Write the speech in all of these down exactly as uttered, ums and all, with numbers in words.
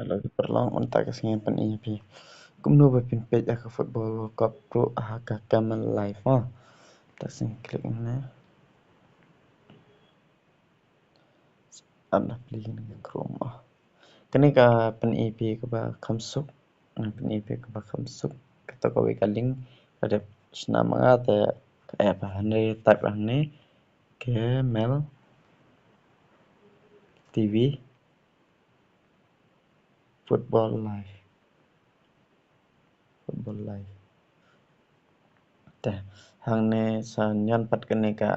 Hello ki paralok, mynta ka sngi pyni phi kumno ba phin peit ïa ka Football World Cup ruh ha ka Camel Live mo. Te sngewbha click hangne. Ap na pli kane ka Chrome mo. Kane ka pyni phi kaba kham suk, pyni phi kaba kham suk. Kato kawei ka link ka dep shna ma nga te ka app hangne, type hangne Camel T V Football Live. Football Live. Te hangne sa ñion pat kane ka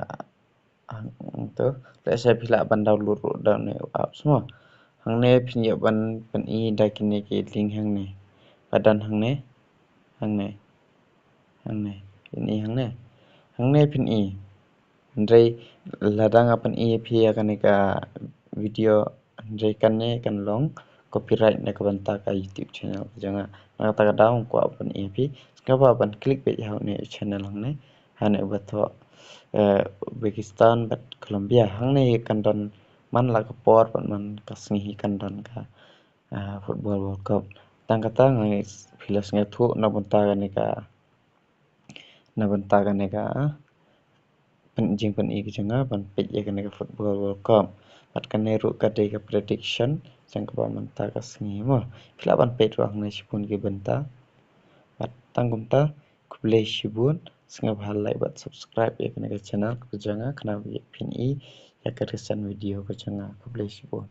hangto. Lehse phi lah ban download ruh da une u apps mo. Hangne phin ïoh ban pyni da kine ki link hangne. Ka don hangne, hangne, hangne. Pyni hangne. Hangne pyni. Hynrei lada nga pyni phi ïa kane ka video hynrei kane kan long copyright na ka bynta ka YouTube channel ka jong nga. Na kata ka daw nga kwah pyni phi. Sngewbha ban click beit ha une u channel hangne. Hangne uba thoh, eh, Uzbekistan bad Colombia. Hangne kan don man la ka por bad man ka sngi kan don ka, ah, Football World Cup. Tang kata nga phi la sngewthuh na bynta kane ka, na bynta kane ka, ah, pyn-, jingpyni ka jong nga ban peit ïa kane ka Football World Cup. Bad kane ruh ka dei ka prediction jong kaba mynta ka sngi mo. Phi lah ban peit ruh hangne shibun ki bynta. Bad tang kumta, khublei shibun, sngewbha like bad subscribe ïa kane ka channel ka jong nga khnang ba pyni ïa ka recent video ka jong nga. Khublei shibun.